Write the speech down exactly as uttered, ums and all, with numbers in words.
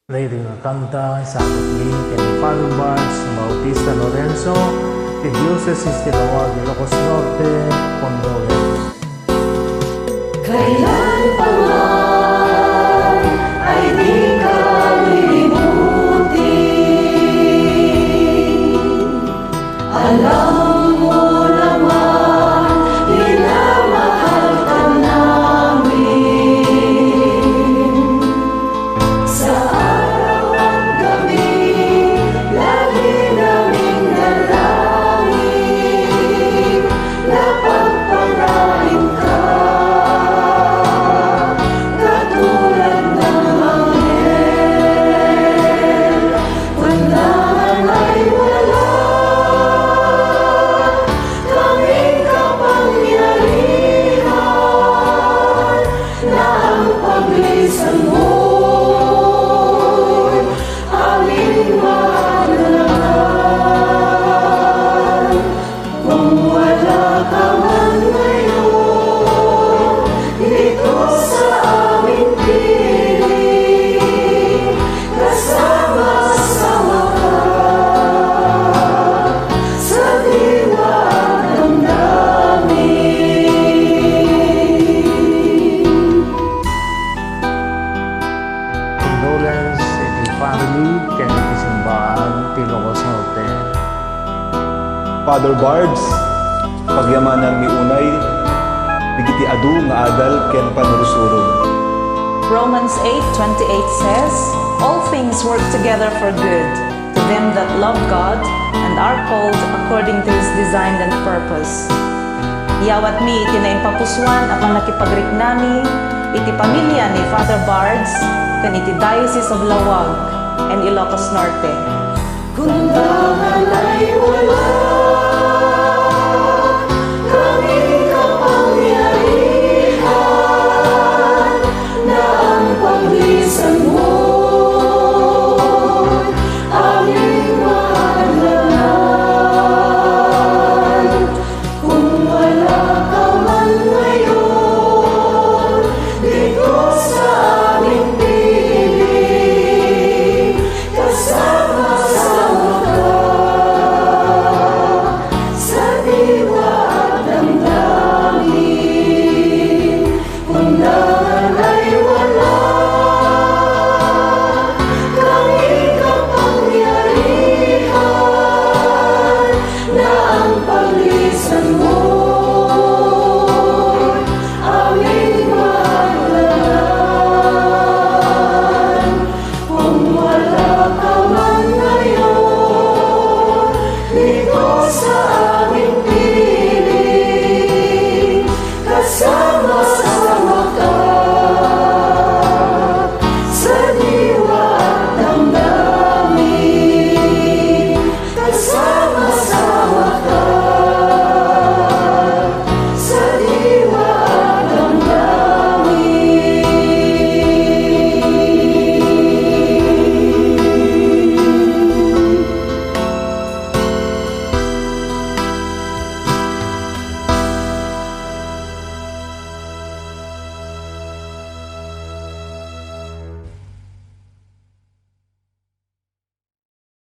Daytoy nga kanta, isangpetmi ken Father Bards Bautista Lorenzo, ti Diocese ti Laoag, Ilocos Norte, Condolence. Kailan pa man ay di ka lilimutin. Alam mo naman, minamahal ka namin. Sa araw at gabi, lagi naming dalangin na pagpalain ka, katulad ng anghel. Kailangan ay wala kaming kapangyarihan na ang paglisan mo'y aming mahawanan. Kung wala ka man ngayon dito sa aming piling, kasama-sama ka sa diwa at damdamin. Condolence iti family ken iti simbahan ti Ilocos Norte. Father Bards, pagyamananmi unay dagiti adu nga adal ken pannursuro. Romans eight twenty-eight says, "All things work together for good to them that love God and are called according to His design and purpose." Iyawatmi iti naimpapusuan a pannakipagriknami iti pamilia ni Father Bards ken iti Diocese of Laoag and Ilocos Norte. Kundangan ay wala